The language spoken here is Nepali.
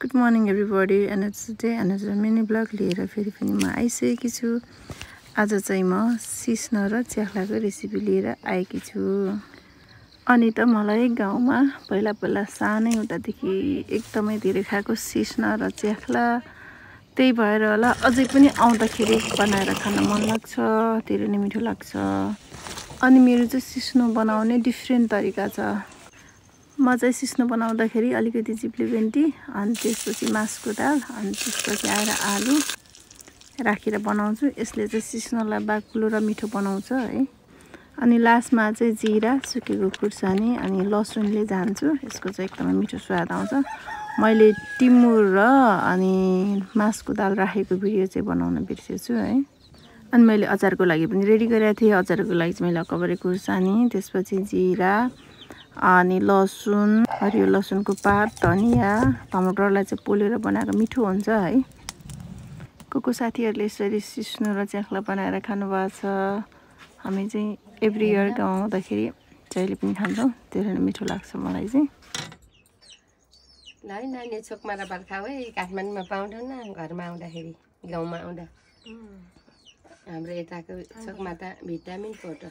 Good morning everybody, and it's today another mini vlog लिएर फेरि पनि म आइसकेकी छु। आज चाहिँ म सिस्नो र च्याख्लाको रेसिपी लिएर आएकी छु। अनि त मलाई गाउँमा पहिला सानै हुँदादेखि एकदमै धेरै खाएको सिस्नो र च्याख्ला, त्यही भएर होला अझै पनि आउँदाखेरि बनाएर खान मन लाग्छ, धेरै नै मिठो लाग्छ। अनि मेरो चाहिँ सिस्नो बनाउने डिफ्रेन्ट तरिका छ। म चाहिँ सिस्नो बनाउँदाखेरि अलिकति चिप्ले भेन्डी, अनि त्यसपछि मासको दाल, अनि त्यसपछि आएर आलु राखेर बनाउँछु। यसले चाहिँ सिस्नोलाई बाक्लो र मिठो बनाउँछ है। अनि लास्टमा चाहिँ जिरा, सुकेको खुर्सानी अनि लसुनले झान्छु। यसको चाहिँ एकदमै मिठो स्वाद आउँछ। मैले टिमुर र अनि मासको दाल राखेको भिडियो चाहिँ बनाउन बिर्सेछु है। अनि मैले अचारको लागि पनि रेडी गरेको थिएँ। अचारको लागि चाहिँ मैले अकबरे खुर्सानी, त्यसपछि जिरा अनि लसुन, हरियो लसुनको पात, धनिया, टमाटरलाई चाहिँ पोलेर बनाएको मिठो हुन्छ है। को साथीहरूले यसरी सिस्नो र च्याख्ला बनाएर खानुभएको छ। हामी चाहिँ एभ्री इयर गाउँ आउँदाखेरि जहिले पनि खान्छौँ, धेरै नै मिठो लाग्छ मलाई चाहिँ। ल नानी चोकमारा बर्खा है, काठमाडौँमा पाउँदैन घरमा आउँदाखेरि, गाउँमा आउँदा हाम्रो यताको चोकमा त भिटामिन फोटो